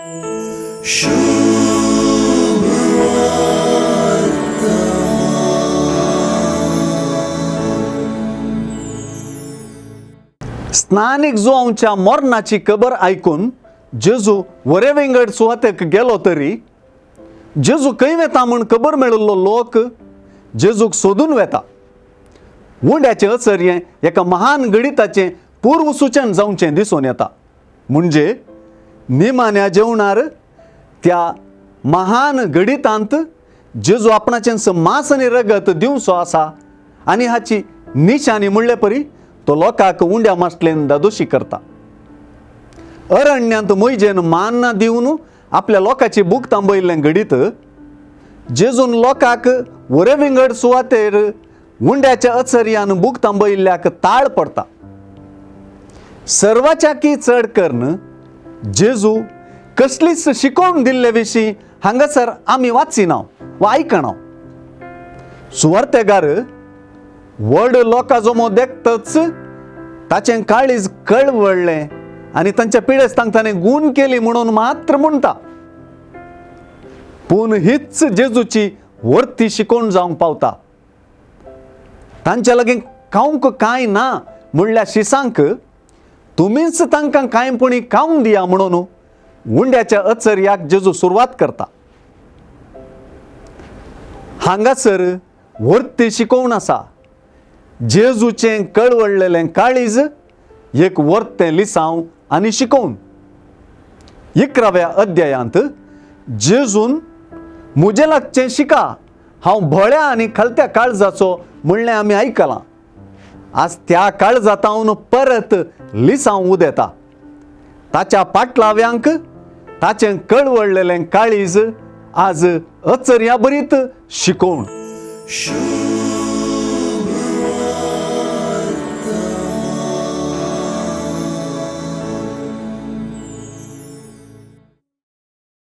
स्नानीक जुवांवच्या मरणाची खबर आयकून जेजू वरे विंगड सुवातेक गेलो तरी जेजू खंय वेता म्हूण खबर मेळिल्लो लोक जेजूक सोदून वेता. उंड्याचें अचर्यें एका महान गणिताचें पूर्व सुचन जावचें दिसून येता. म्हणजे निमाण्या जेवणार त्या महान गणितांत जेजू आपणाचें मांस आनी रगत दिवचो आसा आनी हाची निशाणी म्हणले परी तो लोकांक उंड्या मासलेन दादोशी करता. अरण्यांत मोयजेन मान दिवन आपल्या लोकांची भूक थांबयल्लें घडीत जेजून लोकांक वरे विंगड सुवातेर उंड्याच्या अचर्यान भूक थांबयल्ल्याक ताळ पडता. सर्वाच्याकी चड करून जेजू कसलीच शिकोवन दिल्ले विशीं हांगासर आमी वाचिना वा आयकना. सुवार्तेगार व्हड लोकां जमो देखतच ताचें काळीज कळवळ्ळें आनी तांच्या पिडेस्तांक ताणें गूण केली म्हणून मात्र म्हणटा. पूण हीच जेजूची वर्ती शिकोवन जावंक पावता. तांच्या लागीं खावंक कांय ना म्हणल्या शिसांक तुमीच तांकां कांयपणी खावंक दिया म्हणून उंड्याच्या अचर्याक जेजू सुरवात करता. हांगासर वर्ती शिकोवन आसा. जेजूचें कळवळलेलें काळीज एक वर्तें लिसांव आनी शिकोवन. 11व्या अध्यायांत जेजून म्हजें लागचें शिका, हांव भोळ्या आनी खालत्या काळजाचो म्हणलें आमी आयकलां. आज त्या काळजातावन परत लिसांव उदेता. ताच्या पाटलाव्यांक ताचें कळवळलेलें काळीज आज अचर्या बरीत शिकोवन.